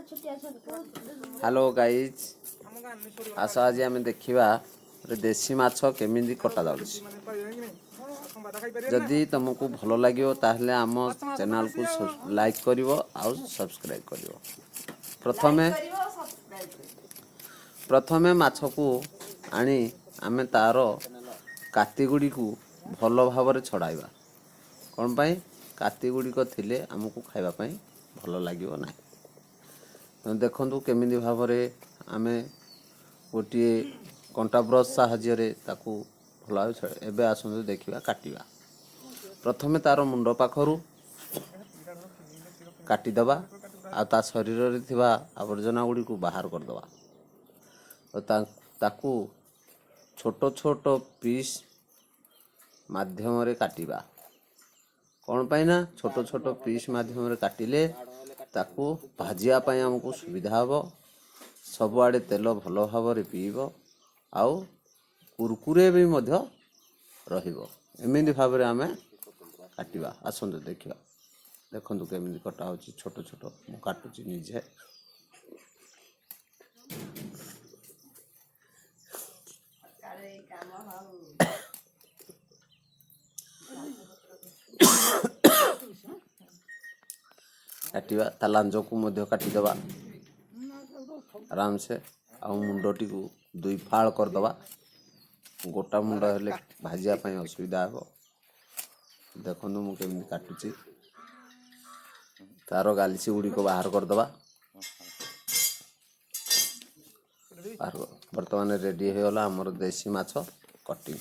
Hello guys, ଆସ ଆଜି ଆମେ ଦେଖିବା ଗୋଟେ ଦେଶୀ ମାଛ କେମିତି କଟାଯାଉଛି। ଯଦି ତୁମକୁ ଭଲ ଲାଗିବ, ତାହେଲେ ଆମ ଚ୍ୟାନେଲକୁ ଲାଇକ୍ କରିବ ଆଉ ସବସ୍କ୍ରାଇବ୍ କରିବ। ପ୍ରଥମେ ପ୍ରଥମେ ମାଛକୁ ଆଣି ଆମେ ତା'ର କାତି ଗୁଡ଼ିକୁ ଭଲ ଭାବରେ ଛଡ଼ାଇବା। କ'ଣ ପାଇଁ? କାତି ଗୁଡ଼ିକ ଥିଲେ ଆମକୁ ଖାଇବା ପାଇଁ ଭଲ ଲାଗିବ ନାହିଁ। ଦେଖନ୍ତୁ କେମିତି ଭାବରେ ଆମେ ଗୋଟିଏ କଣ୍ଟା ବ୍ରସ୍ ସାହାଯ୍ୟରେ ତାକୁ ଭଲ ଭାବେ ଛଡ଼ାଇବା। ଏବେ ଆସନ୍ତୁ ଦେଖିବା କାଟିବା। ପ୍ରଥମେ ତା'ର ମୁଣ୍ଡ ପାଖରୁ କାଟିଦେବା ଆଉ ତା ଶରୀରରେ ଥିବା ଆବର୍ଜନା ଗୁଡ଼ିକୁ ବାହାର କରିଦେବା। ତାକୁ ଛୋଟ ଛୋଟ ପିସ୍ ମାଧ୍ୟମରେ କାଟିବା। କ'ଣ ପାଇଁ ନା ଛୋଟ ଛୋଟ ପିସ୍ ମାଧ୍ୟମରେ କାଟିଲେ ତାକୁ ଭାଜିବା ପାଇଁ ଆମକୁ ସୁବିଧା ହେବ, ସବୁଆଡ଼େ ତେଲ ଭଲ ଭାବରେ ପିଇବ ଆଉ କୁରକୁରେ ବି ମଧ୍ୟ ରହିବ। ଏମିତି ଭାବରେ ଆମେ କାଟିବା। ଆସନ୍ତୁ ଦେଖିବା। ଦେଖନ୍ତୁ କେମିତି କଟା ହେଉଛି। ଛୋଟ ଛୋଟ ମୁଁ କାଟୁଛି ନିଜେ। କାଟିବା, ତା ଲାଞ୍ଜକୁ ମଧ୍ୟ କାଟିଦେବା ଆରାମସେ ଆଉ ମୁଣ୍ଡଟିକୁ ଦୁଇ ଫାଳ କରିଦେବା। ଗୋଟା ମୁଣ୍ଡ ହେଲେ ଭାଜିବା ପାଇଁ ଅସୁବିଧା ହେବ। ଦେଖନ୍ତୁ ମୁଁ କେମିତି କାଟୁଛି। ତାର ଗାଲିସି ଗୁଡ଼ିକ ବାହାର କରିଦେବା। ବାହାର ବର୍ତ୍ତମାନ ରେଡ଼ି ହେଇଗଲା ଆମର ଦେଶୀ ମାଛ କଟିଂ।